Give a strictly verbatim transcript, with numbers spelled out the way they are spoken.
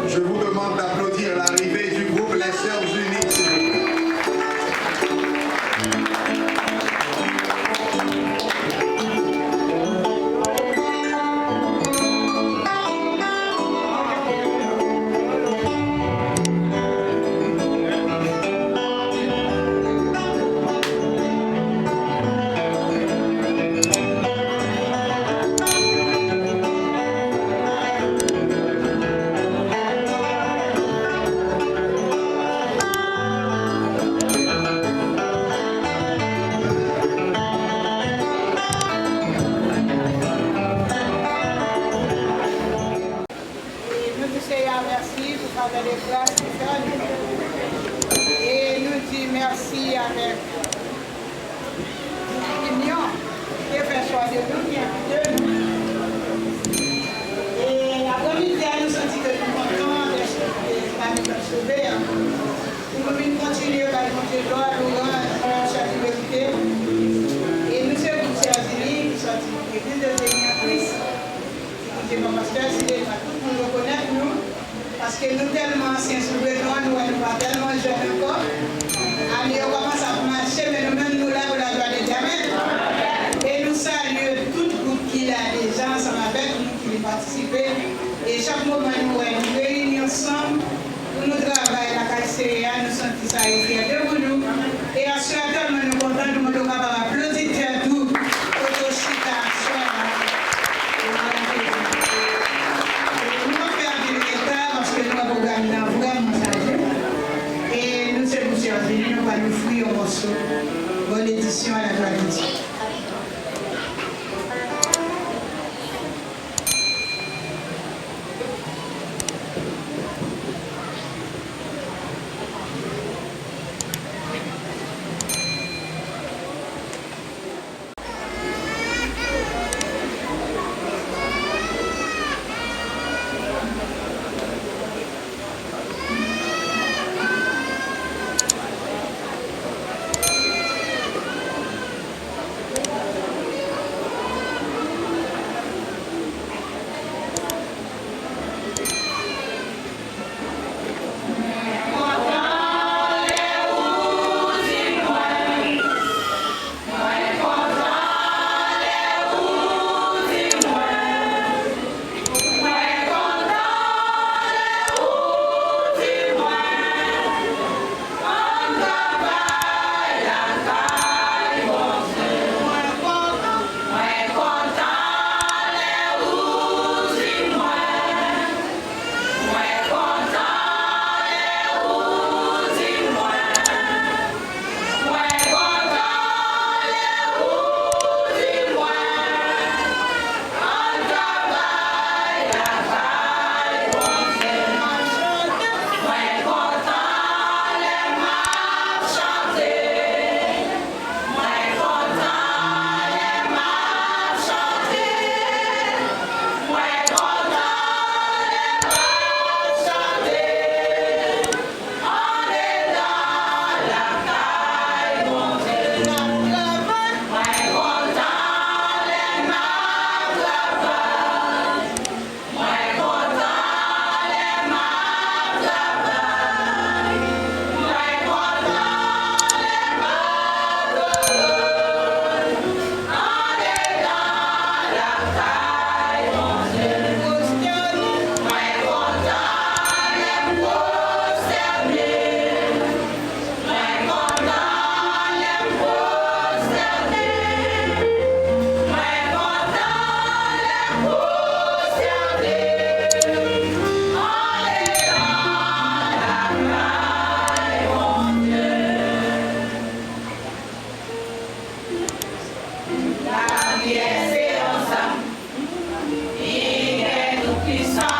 Je vous demande d'applaudir l'arrivée du groupe Les Sœurs Unies, s'il vous plaît. E nou di Seyè a mèsi pou favè de gras li fè nou. E nou di mèsi avèk Linyon te fè chwa de nou, ki envite nou. E aprèmidi a, nou santi ke nou kontan dèske pami pèp sove a. Pou nou vin kontinye bay Bondye glwa, lwanj, chak li merite. E nou se gwoup Sè Zili ki sòti Legliz de Zeli an Kris. Bondye pa pastè Zile, pa tout moun rekonèt nou, paske nou tèlman ansyen sou beton an, nou wè nou pa tèlman jèn ankò. Ane yo kòmanse ap mache, men nou menm nou la pou laglwa de Dye. Amèn. E nou salye tout gwoup ki la deja ansanm avèk nou, ki vin patisipe. E chak moman nou wè nou reyini ansanm, pou nou travay lakay Seyè a, nou santi sa e fyète pou nou. E aswè a tèlman nou kontan, nou mande w kapab aplodi tèt ou kote w chita aswè a. Glwa a Jezi. E nou p ap fè anpil reta, paske nou wè pwogram nan vrèman chaje. E nou se pou sèvi, nou pral ofri yon mòso Bonne édition à la tradition. Lapriyè se yon zam. Li gen tout pisans.